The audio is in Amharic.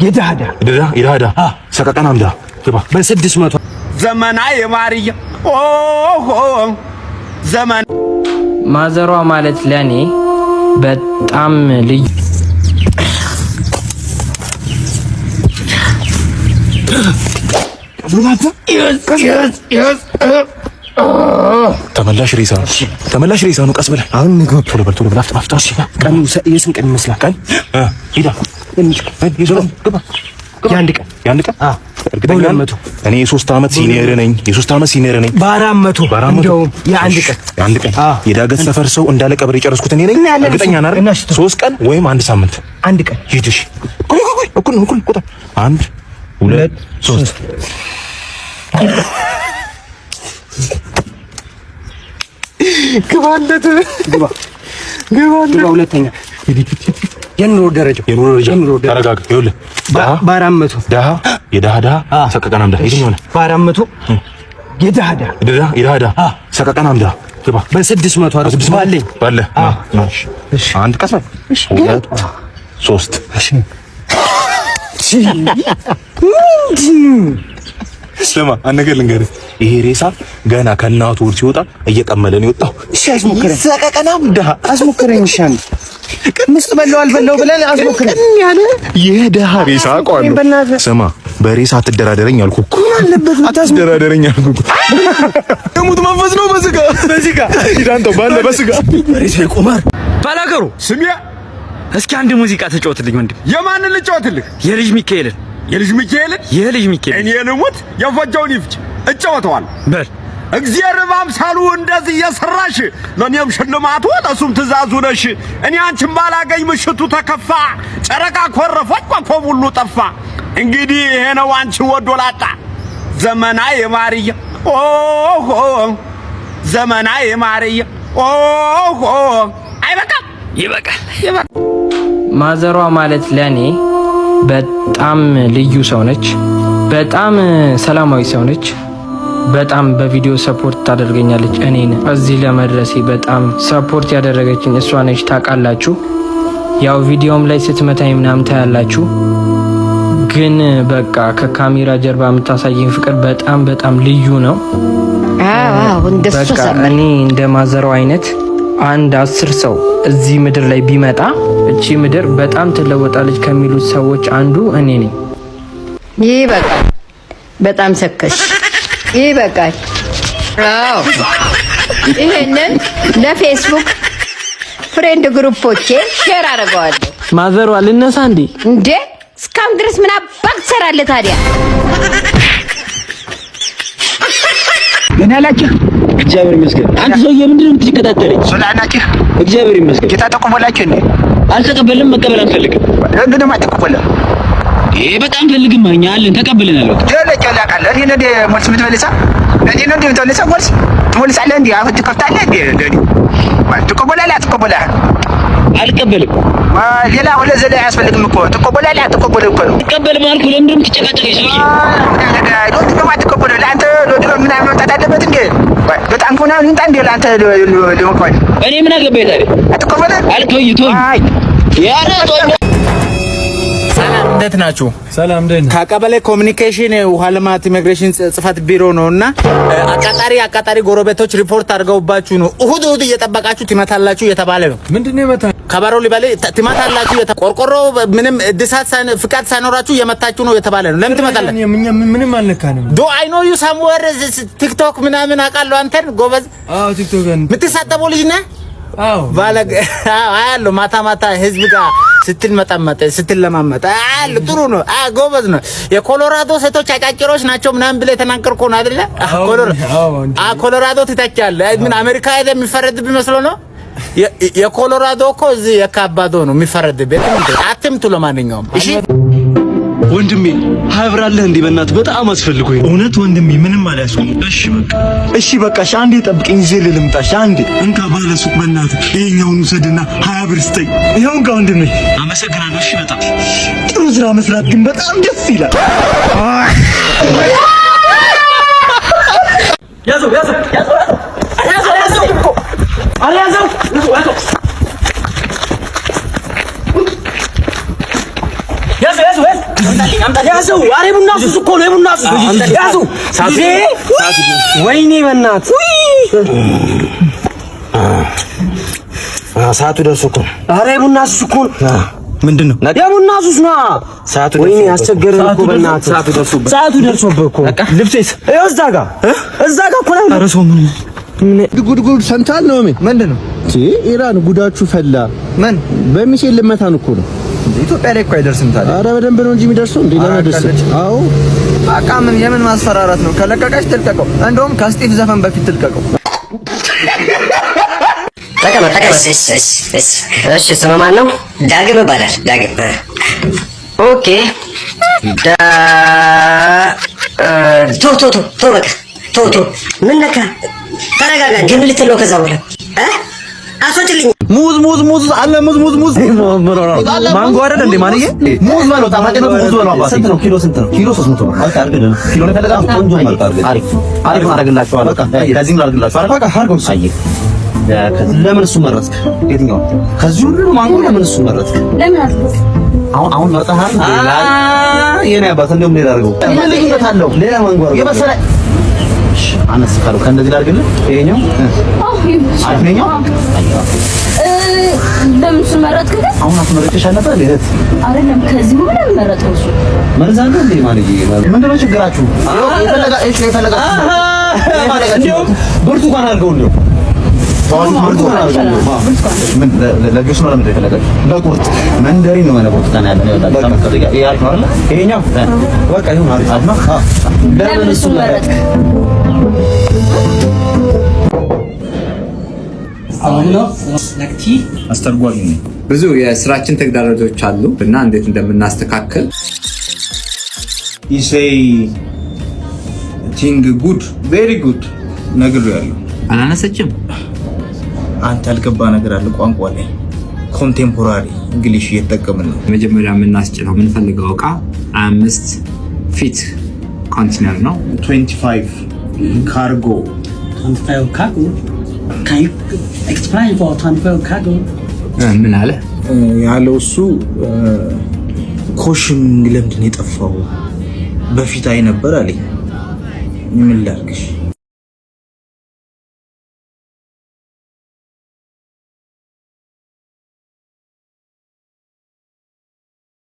የድሃ ድሃ። የድሃ ድሃ ሰቀቀን አምዳ ግባ። በ600። ዘመና የማርያ ኦሆ ዘመን። ማዘሯ ማለት ለኔ በጣም ልዩ ተመላሽ ሬሳ ነው። ተመላሽ ሬሳ ነው። ቀስ በል። አሁን ንግባ። ቶሎ በል፣ ቶሎ በል። አፍጥ አፍጥ። ቀኑ የስንት ቀን ይመስላል? ቀን ሂዳ ግባ። የአንድ ቀን። የአንድ ቀን እርግጠኛ ነህ? በ200። እኔ የ3 ዓመት senior ነኝ። የ3 ዓመት senior ነኝ። በ400። በ400። እንደውም የአንድ ቀን። የአንድ ቀን የዳገት ሰፈር ሰው እንዳለ ቀብር የጨረስኩት እኔ ነኝ። እናያለን። እርግጠኛ ነህ አይደል? እናሽ 3 ቀን ወይም አንድ ሳምንት። አንድ ቀን። ሂድ። እሺ፣ ቆይ ቆይ ቆይ፣ እኩል ነው፣ እኩል ቁጥር። አንድ፣ ሁለት፣ ሶስት። ግባለት። ግባ። ግባለት። ግባ። ሁለተኛ የኑሮ ደረጃው። የኑሮ ደረጃ። የኑሮ ደረጃ። ተረጋጋ። ይኸውልህ ድሃ በ400። ድሃ የድሃ ድሃ ሰቀቀን አምዳ የትኛው ነህ? በ400 የድሃ ድሃ። ድሃ የድሃ ድሃ ሰቀቀን አምዳ ግባ። በ600 አይደል? በ600። ባለኝ። ባለ አንድ፣ ቀስ በል፣ ሁለት፣ ሶስት። ስማ፣ አንድ ነገር ልንገርህ። ይሄ ሬሳ ገና ከእናቱ ሆድ ሲወጣ እየቀመለ ነው የወጣው። እሺ፣ አስሞክረኝ። ሰቀቀናም ድሃ። አስሞክረኝ። እሺ፣ አንድ ምስጥ በለው አልበለው ብለን አስሞክረኝ። ያለ የድሃ ሬሳ አውቀዋለሁ። በእናትህ። ስማ፣ በሬሳ አትደራደረኝ አልኩህ እኮ። ምን አለበት አትደራደረኝ አልኩህ እኮ። የሙት መንፈስ ነው በስጋ በስጋ። ሂድ አንተው ባለ በስጋ። በሬሳ ይቆማል። ባላገሩ። ስሜ። እስኪ አንድ ሙዚቃ ተጫወትልኝ ወንድም። የማንን ልጫወትልህ? የልጅ ሚካኤልን። የልጅ ሚካኤልን? የልጅ ሚካኤል። እኔ ልሙት፣ የፈጀውን ይፍጭ፣ እጫወተዋል። በል። እግዚአብሔር በአምሳሉ እንደዚህ እየሰራሽ ለእኔም ሽልማቱ ለእሱም ትእዛዙ ነሽ። እኔ አንቺን ባላገኝ ምሽቱ ተከፋ፣ ጨረቃ ኮረፈች፣ ኮከብ ሁሉ ጠፋ። እንግዲህ ይሄ ነው አንቺ ወዶ ላጣ። ዘመና የማርያ ኦሆ ዘመና የማርያ ኦሆ አይበቃም? ይበቃል። ማዘሯ ማለት ለኔ በጣም ልዩ ሰው ነች። በጣም ሰላማዊ ሰው ነች። በጣም በቪዲዮ support ታደርገኛለች። እኔን እዚህ ለመድረሴ በጣም support ያደረገችኝ እሷ ነች። ታውቃላችሁ፣ ያው ቪዲዮም ላይ ስትመታኝ ምናምን ታያላችሁ። ግን በቃ ከካሜራ ጀርባ የምታሳየኝ ፍቅር በጣም በጣም ልዩ ነው። አዎ፣ እንደሱ። በቃ ሰማኝ። እኔ እንደ ማዘሯ አይነት አንድ 10 ሰው እዚህ ምድር ላይ ቢመጣ እቺ ምድር በጣም ትለወጣለች ከሚሉት ሰዎች አንዱ እኔ ነኝ። ይበቃል። በጣም ሰከሽ። ይበቃል። አዎ፣ ይሄንን ለፌስቡክ friend group ኦቼ share አደርገዋለሁ። ማዘሯ ልነሳ እንዴ? እንዴ፣ እስካሁን ድረስ ምን አባክ ትሰራለህ ታዲያ? ገና ናችሁ? እግዚአብሔር ይመስገን። አንተ ሰውዬ ምንድን ነው የምትከታተለኝ? ሰላም ናችሁ? እግዚአብሔር ይመስገን። ጌታ ተቀበላችሁ እንዴ? አልተቀበልንም፣ መቀበል አንፈልግም። ለምንድን ነው የማትቀበለው? ይሄ በጣም ፈልግም እኛ አለን፣ ተቀብለናል። በቃ። ጀለ ጀለ ቃል እኔ ነው እንደ መልስ የምትመልሰው? እኔ ነው እንደ የምትመልሰው? መልስ ትመልሳለህ እንዴ? አሁን ትከፍታለህ እንዴ? እንዴ ትቀበላለህ አትቀበላለህ? አልቀበልም። ሌላ ሁለት ዘዴ አያስፈልግም እኮ። ትቀበላለህ አትቀበልም እኮ ነው። አልቀበልም አልኩህ። ለምንድን ነው የምትጨቃጨቀኝ ሰውዬ? ለምንድን ነው የማትቀበለው? ለአንተ ለድሮ ምናምን መምጣት አለበት እንዴ? በጣም ምናምን ይምጣ እንዴ ለአንተ ለመቀበል? እኔ ምን አገባኝ ታዲያ? አትቀበልም? አልተወኝ፣ ተወኝ። አይ። ኧረ ተወኝ። ሰላም፣ እንዴት ናችሁ? ሰላም፣ ደህና። ከቀበሌ communication ውሃ ልማት ኢሚግሬሽን ጽሕፈት ቢሮ ነው እና አቃጣሪ አቃጣሪ ጎረቤቶች ሪፖርት አድርገውባችሁ ነው። እሁድ እሁድ እየጠበቃችሁ ትመታላችሁ እየተባለ ነው። ምንድን ነው የመታ? ከበሮ ሊበል ትመታላችሁ፣ ቆርቆሮ ምንም እድሳት ፍቃድ ሳይኖራችሁ እየመታችሁ ነው የተባለ ነው። ለምን ትመታለህ? እኛ ምንም አልነካንም። Do I know you somewhere? ቲክቶክ ምናምን አውቃለሁ አንተን፣ ጎበዝ። አዎ፣ ቲክቶክ። የምትሳደበው ልጅ ነህ። አዎ። ባለጌ አያለሁ። ማታ ማታ ህዝብ ጋር ስትልመጠመጥ ስትለማመጥ አያለሁ። ጥሩ ነው። ጎበዝ ነው። የኮሎራዶ ሴቶች አጫጭሮች ናቸው ምናምን ብለህ የተናገርከው ነው አይደለ? ኮሎራዶ ትተቻለህ። ምን አሜሪካ ሄደህ የሚፈረድብህ መስሎ ነው? የኮሎራዶ እኮ እዚህ የካባዶ ነው የሚፈረድብህ። አትምቱ። ለማንኛውም እሺ። ወንድሜ፣ 20 ብር አለህ እንዴ? በእናትህ በጣም አስፈልጎኝ። እውነት ወንድሜ ምንም አልያዝኩም። እሺ በቃ። እሺ በቃ እሺ፣ አንዴ ጠብቀኝ፣ ይዤ ልምጣ። እሺ አንዴ። እንካ ባለ ሱቅ፣ በእናትህ ይሄኛውን ውሰድና 20 ብር ስጠኝ። ይኸው እንካ ወንድሜ። አመሰግናለሁ። እሺ በጣም። ጥሩ ስራ መስራት ግን በጣም ደስ ይላል። ያዘው፣ ያዘው፣ ያዘው፣ ያዘው፣ ያዘው፣ ኧረ ያዘው፣ ያዘው፣ ያዘው፣ ያዘው። ያዘው። ኧረ የቡና ሱስ እኮ ነው፣ የቡና ሱስ ያዘው። ወይኔ በእናትህ ሰዓቱ ደርሶ እኮ ነው። ኧረ የቡና ሱስ እኮ ነው። ምንድን ነው? የቡና ሱስ ነው። ወይኔ አስቸገረን እኮ በእናትህ። ሰዓቱ ደርሶብህ እኮ። ልብሴስ? ይኸው እዛ ጋር እዛ ጋር እኮ ነው። ኧረ ሰው ምን ጉድ ጉድ ሰምተሃል ነው? ምንድን ነው? ኢራን ጉዳችሁ ፈላ። ምን በሚሳኤል ልመታን እኮ ነው። ኢትዮጵያ ላይ እኮ አይደርስም ታዲያ። ኧረ በደንብ ነው እንጂ የሚደርሰው እንዴ። ለምን አይደርስም? አዎ በቃ ምን የምን ማስፈራራት ነው? ከለቀቀች ትልቀቀው። እንደውም ከስጢፍ ዘፈን በፊት ትልቀቀው። ተቀመጥ ተቀመጥ። እሺ እሺ እሺ እሺ። ስምህ ማን ነው? ዳግም ይባላል። ዳግም። Okay። ዳ ቶ ቶ ቶ ቶ በቃ ቶ ቶ። ምን ነካ? ተረጋጋ። ግን ልትል ነው ከዛ በኋላ እ አስወጭልኝ። ሙዝ ሙዝ ሙዝ አለ፣ ሙዝ ሙዝ ሙዝ ማንጎ አይደል እንዴ? ማንዬ ሙዝ በለው፣ ጣፋጭ ነው። ሙዝ በለው አባቴ። ስንት ነው ኪሎ? ስንት ነው ኪሎ? 300 ብር። አሪፍ አድርገን ኪሎ ነው የፈለጋችሁ? ቆንጆ ማለት አድርገን አሪፍ አሪፍ አደርግላችኋለሁ። ከዚህም ላድርግላችሁ አይደል? በቃ አድርገው። አየህ፣ ለምን እሱ መረጥክ? የትኛው ከዚህ ሁሉ ማንጎ ለምን እሱ መረጥክ? ለምን አልኩት? አሁን አሁን መርጠሃል። የኔ አባት እንደውም ሌላ አድርገው። ምን ልዩነት አለው? ሌላ ማንጎ አድርገው የመሰለ አነስ ካለው ከእንደዚህ ላድርግልህ። ይሄኛው አሪፍ ነው። ለምን እሱን መረጥክ ግን? አሁን አስመርጬሽ አልነበር እንዴ? እህት አይደለም፣ ከዚህ ሁሉ ለምን መረጥከው? እሱ መርዝ አለ እንዴ? ማንዬ ምንድን ነው ችግራችሁ? የፈለጋ እሺ፣ የፈለጋችሁ እንዲያውም ብርቱካን አድርገው፣ እንዲያውም ብርቱካን አድርገው። ምን ለጁስ ነው? ለምንድን ነው የፈለጋችሁ? ለቁርጥ መንደሪን ነው ብርቱካን ያለ ነው። ይሄ አሪፍ ነው አይደል? ይሄኛው በቃ ይሁን፣ አሪፍ ነው። ለምን እሱን መረጥክ? አስተርጓሚ ነኝ። ብዙ የስራችን ተግዳሮቶች አሉ እና እንዴት እንደምናስተካከል He say thing good, very good ነግሬዋለሁ። አላነሰችም። አንተ ያልገባ ነገር አለ ቋንቋ ላይ፣ contemporary English እየተጠቀምን ነው። መጀመሪያ የምናስጭነው የምንፈልገው እቃ 5 feet container ነው። 25 ካርጎ። 25 cargo. Can you explain for 25 cargo? ምን አለ? ያለው እሱ caution ለምንድን ነው የጠፋው? በፊት አይ ነበር አለኝ። ምን ላድርግሽ?